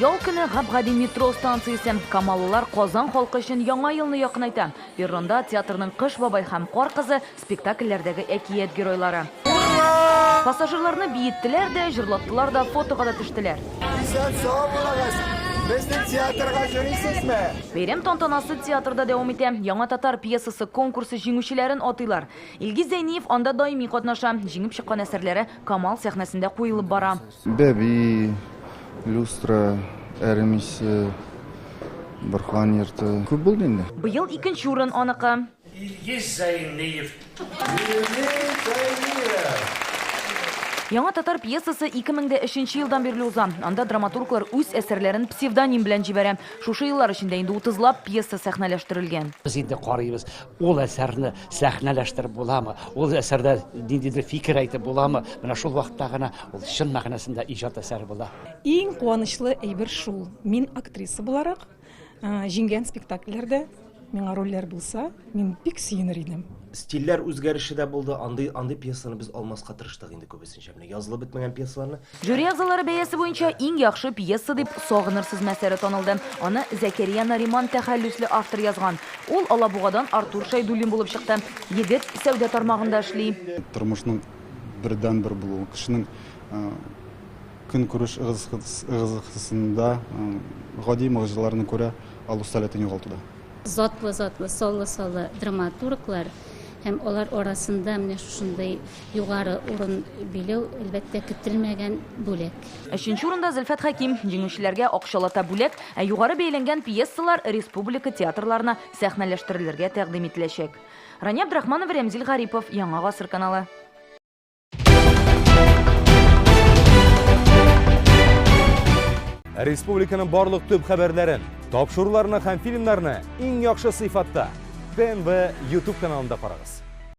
Ял көне гап-гади метро станциясе. Камаллылар Казан халкы өчен Яңа елны якынайта. Перронда театрның Кыш бабай һәм Кар кызы спектакльләрдәге әкият геройлары. Пассажирларны биеттеләр дә, җырлаттылар да, фотога да төштеләр. Исән-сау булыгыз! Безнең театрга йөрисезме? Бәйрәм тантанасы театрда дәвам итә. Яңа татар пьесасы конкурсы җиңүчеләрен атыйлар. Илгиз Зәйниев анда даими катнаша. Җиңеп чыккан әсәрләре Камал сәхнәсендә куелып бара. Бәби, люстра, әрем исе, Борһан йорты. Күп булды инде. Быел икенче урын аныкы. Илгиз Зәйниев. Илгиз Зәйниев. Яңа татар пьесасы 2003 нче елдан бирле уза. Анда драматурглар үз әсәрләрен псевдоним белән җибәрә. Шушы еллар эчендә инде утызлап пьеса сәхнәләштерелгән. Без инде карыйбыз, ул әсәрне сәхнәләштереп буламы, ул әсәрдә ниндидер фикер әйтеп буламы, менә шул вакытта гына ул чын мәгънәсендә иҗат әсәре була. Иң куанычлы әйбер шул, мин актриса буларак, Җиңгән спектакльләрдә миңа рольләр булса, мин бик сөенер идем. Стильләр үзгәреше дә булды. Андый андый пьесаны без алмаска тырыштык инде күбесенчә. Менә язылып бетмәгән пьесаларны. Жюри әгъзалары бәясе буенча иң яхшы пьеса дип Сагынырсызмы әсәре танылды. Аны Зәкәрия Нариман тәхәллүсле автор язган. Ул Алабугадан Артур Шәйдуллин булып чыкты. Егет сәүдә тармагында эшли. Тормышның бердәнбер булуы, кешенең Көнкүреш ыгы-зыгысында гади могҗизаларны күрә алу сәләтен югалтуда. Затлы-затлы, саллы-саллы драматурглар һәм алар арасында менә шушындый югары урын биләү, әлбәттә, көтелмәгән бүләк. Өченче урында Зөлфәт Хәким. Җиңүчеләргә акчалата бүләк, ә югары бәяләнгән пьесалар республика театрларына сәхнәләштерелергә тәкъдим ителәчәк. Рания Абдрахманова, Рәмзил Гарипов, Яңа гасыр каналы. Республиканың барлык төп хәбәрләрен, тапшыруларны һәм фильмнарны иң яхшы сыйфатта ТНВ YouTube каналында карагыз.